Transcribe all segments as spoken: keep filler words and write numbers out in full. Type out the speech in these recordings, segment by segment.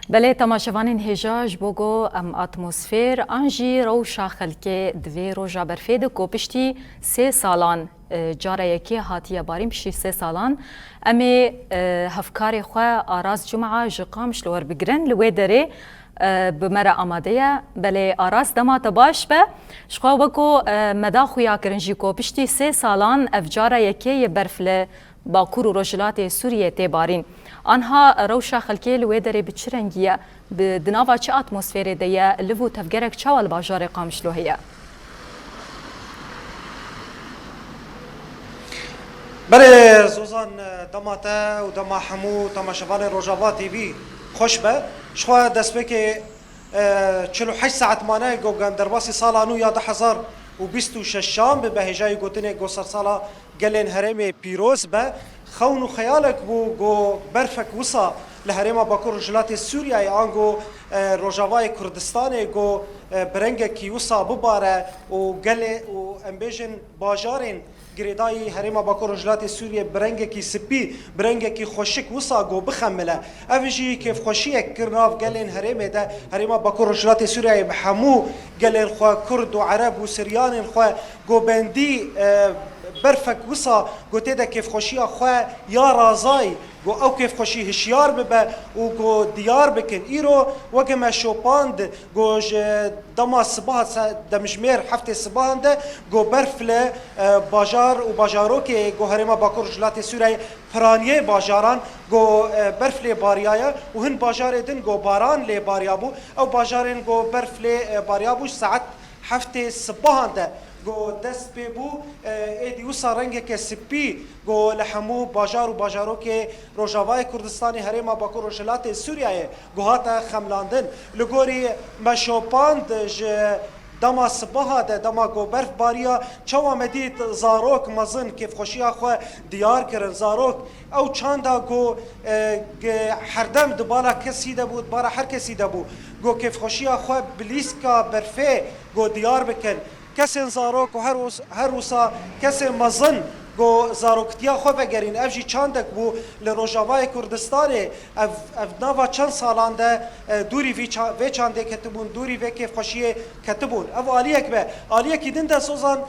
Belê temaşevanên hêja, ji bo ku em atmosfêr an jî rewşa xelkê di vê roja berfê de ku piştî sê salan, e, cara yekê hatiye barîn, piştî sê salan, em ê, e, hevkarê xwe Aras Cuma ji Qamişlo werbigirin. Li wê derê, e, bi me re amade ye. Belê Aras, dema te baş be. Ji xwe weko, e, me da xuya kirin jî ku piştî sê salan ev cara yekê ye berf li Bakur û Rojhilatê Sûriyê tê barîn. Anha rewşa xelkê li wê derê bi çi rengî ye? Bi, di nava çi atmosferê de ye? Liv û tevgerek çawa li bajarê Qamişlo heye? Belê Zozan, dema te û dema hemû temaşevanên Rojava T V xweş be. Ji xwe destpêkê, e, çil û heşt saet mane ku em derbasî sala nû ya du hezar û bîst û şeşan bibin, hêjayî gotinê ku sersala gelên herêmê pîroz be. Xewn û xeyalek bû ku berfek wisa li herêma Bakur Rojhilatê Sûriyeyê ango, e, Rojavayê Kurdistanê ku, e, bi rengekî wisa bibare û gelê û em bêjin bajarên girêdayî herêma Bakur Rojhilatê Sûriyê bi rengekî spî, bi rengekî xweşik wisa ku bixemile. Ev jî kêfxweşiyek kir nav gelên herêmê de, herêma Bakur Rojhilatê Sûriyeyê bi hemû gelên xwe Kurd û Ereb û Siryanên xwe ku bendî, e, berfek wisa ku tê de kêfxweşiya xwe ya razayî, ku ew kêfxweşî hişyar bibe û ku diyar bikin. Îro weke me şopand ku ji dema sibaha se-, demjimêr heftê sibahan de ku berf li, e, bajar û bajarokê ku herêma Bakur Rojhilatê Sûriyeyê piraniyê bajaran ku, e, berf lê bariyaye û hin bajarê din ku baran lê bariyabû. Ew bajarên ku berf lê, e, bariyabû saet heftê sibahan de ku dest pê bû, e, êdî wisa rengeke spî ku li hemû bajar û bajarokê Rojavayê Kurdistanê herêma Bakur Rojhilatê Sûriyeyê ku hate xemlandin. Li gorî me şopand ji dema sibaha de, dema ku berf bariya, çawa me dît zarok mezin kêfxweşiya xwe diyar kirin. Zarok ew çanda ku, e, ge-, herdem di bala kesî de bû, di bala her kesî de bû, ku kêfxweşiya xwe bi lîstika berfê ku diyar bikin. Kesên zarok û her wis-, her wisa kesên mezin ku zaroktiya xwe vegerîn. Ev jî çandek bû li Rojavayê Kurdistanê. Ev, ev nava çend salan de, e, dûrî vî ça-, vê çandê ketibûn, dûrî vê kêfxweşiyê ketibûn. Ev aliyek be. Aliyekî din de Zozan,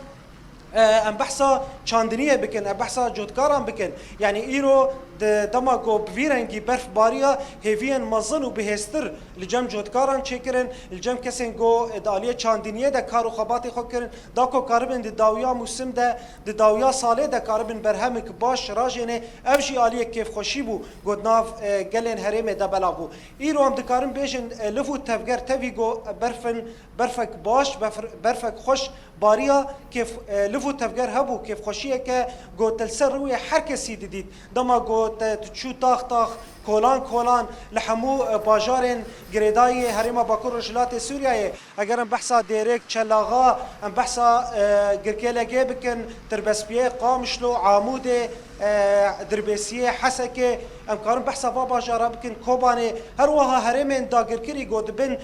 e, em behsa çandiniyê bikin, em behsa cotkaran bikin. Yanî îro di dema ku bi vî rengî berf bariya, hêviyên mezin û bihêztir li cem cotkaran çêkirin, li cem kesên ku di aliyê çandiniyê de kar û xebatê xwe kirin, da ku karibin di dawiya mûsim de, di dawiya salê de karibin berhemik baş rajênê, ev jî aliyek kêfxweşî bû ku di nav, e, gelên herêmê de belav bû. Îro em dikarin bêjin, e, liv û tevger tevî ku berfin, berfek baş, befr-, berfek xweş bariya, kêf, e, liv û tevger hebû, kêfxweşiyeke ku te li ser rûyê her kesî didît. Dema ku te diçû tax tax, kolan kolan, li hemû, e, bajarên girêdayî herêma Bakur Rojhilatê Sûriyeyê, eger em behsa Dêrik, Çelaxa, em behsa, e, Girkêlegê bikin, Tirbespiyê, Qamişlo, Amûdê, e, Dirbêsiyê, Hesekê, em karin behsa va bajara bikin, Kobanê, her wiha herêmên dagirkirî ku dibin, e,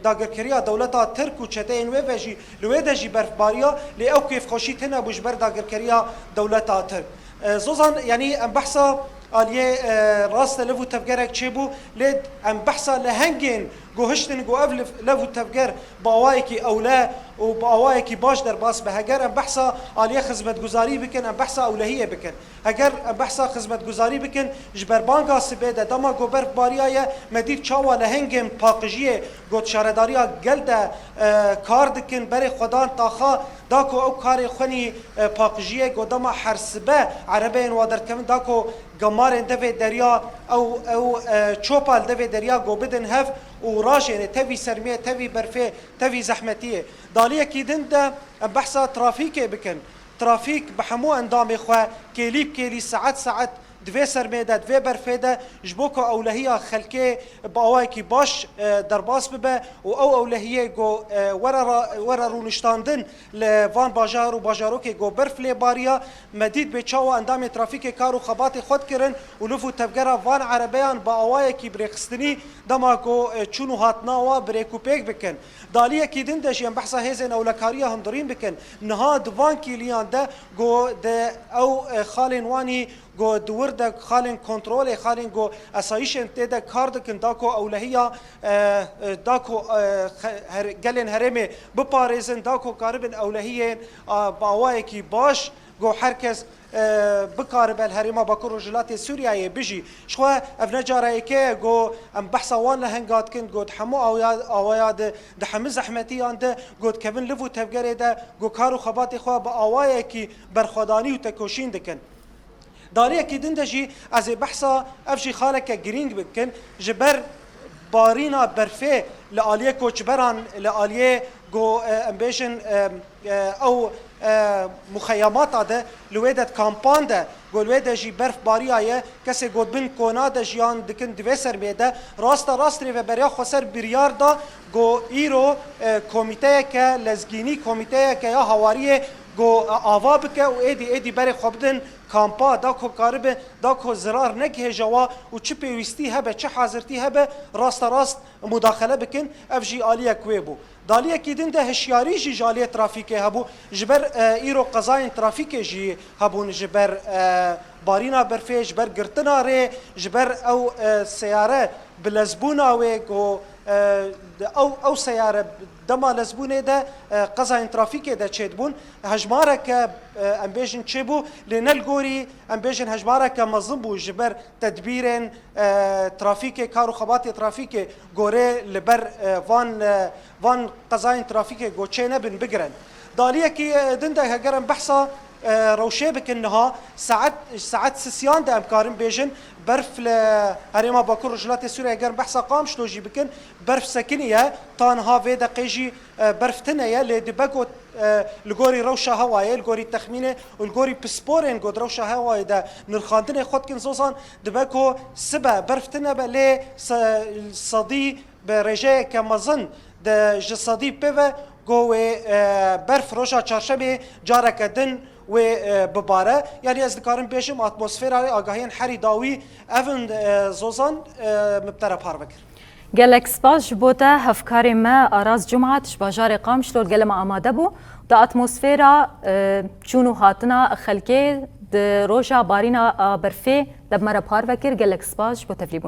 dagirkeriya dewleta Tirk û çeteyên wê ve jî, li wê de jî berf bariya, lê ew kêfxweşî tune bû ji ber dagirkeriya dewleta Tirk. E, Zozan, yanî em behsa aliyê, e, rast e, liv û tevgerek çêbû, lê em behsa lehengên ku hiştin ku ev liv-, lev û tevger bi awayekî ewle û bi awayekî baş derbas be. Heger em behsa aliyê xizmetguzarî bikin, em behsa ewlehiyê bikin. Heger em behsa xizmetguzarî bikin, ji berbanga sibê de dema ku berf bariyaye, me dît çawa lehengên paqijiyê ku di şaredariya gel de, e, kar dikin, berê xwe dan taxa, da ku ew karê xwenî, e, paqijiyê ku dema her sibe erebeyên wa derdikevin, da ku gemarên devê derya, ew, ew, e, çopa li devê derya ku bidin hev û rajênê tevî sermiyê, tevî berfê, tevî zehmetiyê. Di aliyekî din de em behsa trafîkê bikin. Trafîk bi hemû endamê xwe kêlî bi kêlî, saet saet di vê sermê de, di vê berfê de ji bo ku ewlehiya xelkê bi awayekî baş, e, derbas bibe û ew ewlehiyê ku, e, were ra-, were rûniştandin li van bajar û bajarokê ku berf lê bariya, me dît bê çawa endamê trafîkê kar û xebatê xwe dikirin û liv û tevgera van erebeyan bi awayekî birêxistinî dema ku, e, çûn û hatina wa bi rêk û pêk bikin. Di aliyekî din de jî em behsa hêzên ewlekariya hundirîn bikin. Niha di van kêliyan de ku di ew, e, xalên wanî Go di wir de xalên kontrolê, xalên go esayîşên tê de kar dikin, da ku ewlehiya, e, e, da ku, e, xe-, her-, gelên herêmê biparêzin, da ku karibin ewlehiyên, a, bi awayekî baş, go her kes, e, bikaribe li herêma Bakur Rojhilatê Sûriyeyê bijî. Ji xwe ev ne cara yekê ye go em behsa wan li henga dikin, go di hemû awaya-, awaya de, di hemû zehmetiyan de, go dikevin liv û tevgerê de, go kar û xebatê xwe bi awayekî berxwedanî û tekoşîn dikin. Di aliyekî din de jî ez ê behsa ev jî xaleke girîng bikin, ji ber barîna berfê li aliyê koçberan, li aliyê go, e, em bêjin, e, e, ew, e, muxeyemata de, li wê de di kampan de, go li wê de jî berf bariyaye, kesê go di bin kona de jiyan dikin di vê sermê de, rasta rast rêveberiya xweser biryar da, go îro, e, komîteyeke lezgînî, komîteyeke ya hawariyê, go, e, ava bike û êdî, êdî berê xwe bidin kampa, da ku karibe, da ku zirar negihêje wa û çi pêwîstî hebe, çi hazirtî hebe, rasta rast mudaxele bikin. Ev jî aliyek wê bû. Di aliyekî din de hişyarî jî ji aliyê trafîkê hebû. Ji ber, e, îro qezayên trafîkê jî hebûn, ji ber, e, barîna berfê, ji ber girtina rê, ji ber ew, e, seyare bi lezbûna wê ku, e, ew, ew seyare dema lezbûnê de, e, qezayên trafîkê de çêdibûn. Hejmareke, e, em bêjin çêbû, lê ne li gorî, em bêjin hejmareke mezin bû ji ber tedbîrên, e, trafîkê, kar û xebatê trafîkê gorê li ber, e, van, e, van qezayên trafîkê go çê nebin bigirin. Di aliyekî, e, din de heger em behsa, e, rewşê bikin niha, saet, saet sisiyan de em karin bêjin, berf li herêma Bakur Rojhilatê Sûriyê, heger em behsa Qamişlo jî bikin, berf sekiniye, ta niha vê deqê jî, e, berf tune ye, lê dibe ku, e, li gorî rewşa hewayê, li gorî texmînê û li gorî pisporên ku di rewşa hewayê de nirxandinê xwe dikin Zozan, dibe ku sibe berf tune be, lê se-, sedî bi rêjeyeke mezin de ji sedî pê ve ku wê, e, berf roja çarşemê careke din wê, e, bibare. Yanî ez dikarim bêjim atmosfera wê agahiyên herî dawî ev in, e, Zozan, e, min bi te re parve kir. Gelek spas ji bo te, hevkarê me Aras Cumat ji bajarê Qamişlo li gele me amade bû. Di atmosfera, e, çûn û hatina xelkê di roja barîna a berfê de bi me re parve kir. Gelek spas ji bo tevlîbûn.